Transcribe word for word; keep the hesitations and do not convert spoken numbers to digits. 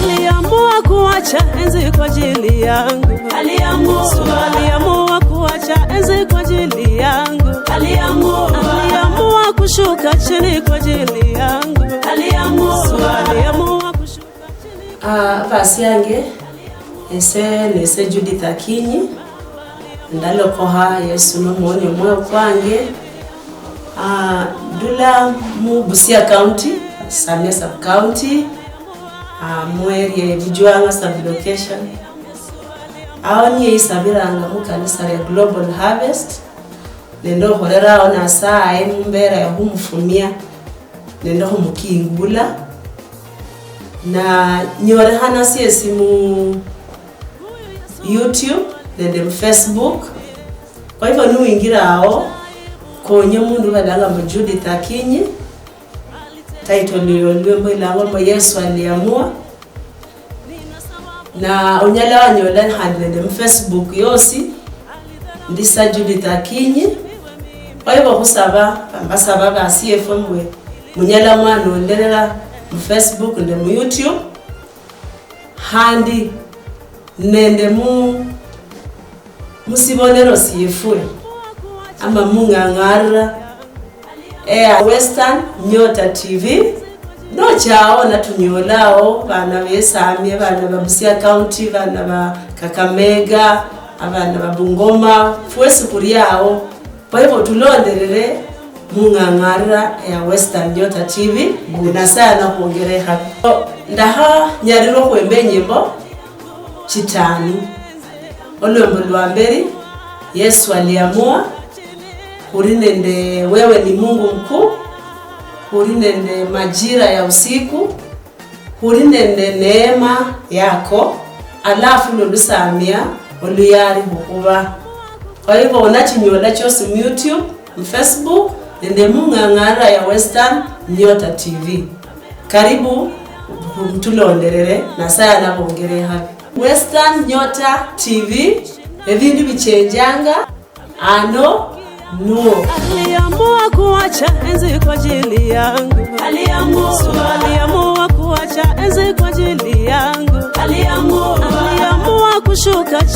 Aliamua kuacha enzi kwa ajili yangu. Aliamua. Aliamua kuacha enzi kwa ajili yangu. Aliamua. Aliamua kushuka chini kwa ajili yangu. Aliamua. Aliamua kushuka chini. Ah, abasiange, ese nese Judith Akinyi. Ndalokoha Yesu nomuonia omwoyo kwange. Ah, ndula mu Busia County, Samia Sub County, ah, mu area ye Bujwanga Sub Location. Ao niye isabiranga mu kanisa lya Global Harvest, nende okhorera ao Nasaye mumbera ya khumufumia nende khumukingula. Na nyolekhana siesi mu YouTube nende mu Facebook. Kwa hivyo niwingira ao, konye omundu balanga mbu Judith Akinyi, title yo lwembo ilangwa mbu Yesu Aliamua. Na onyala wanyola khandi nende mu Facebook yosi, ndi sa Judith Akinyi. Kwa hivyo khusaba, mbasaba basiefwe mbwe munyala mwanonderera mu Facebook nende mu YouTube. Khandi nende mu, musibonero siefwe, ama mung'ang'arira eya Western Nyota T V. Nochao natunyolao bana besamia, bana ba Busia County, bana ba Kakamega, abana ba Bungoma, fwesi khuriao. Kwa hivyo tulonderere mung'ang'arira ya Western Nyota T V, Nasaye anakhwongerekha. Ndakhanyarirwa okhwemba enyimbo chitanu. Olwembo lwa mberi, Yesu Aliamua, khuli nende Wewe ni Mungu Mkuu, khuli nende Majira ya Usiku, khuli nende Neema Yako, alafu nolusamia oluyali khukhuba. Kwa hivyo, onachinyola chiosi mu YouTube, mu Facebook, nende mung'ang'arira ya Western Nyota T V. Karibu, mutulonderere, Nasaye anabongere ehabi. Western Nyota T V, ebindu bichenjanga, ano nuo. Aliamua kuacha enzi kwa ajili yangu. Aliamua. Aliamua kuacha enzi kwa ajili yangu. Aliamua. Aliamua kushuka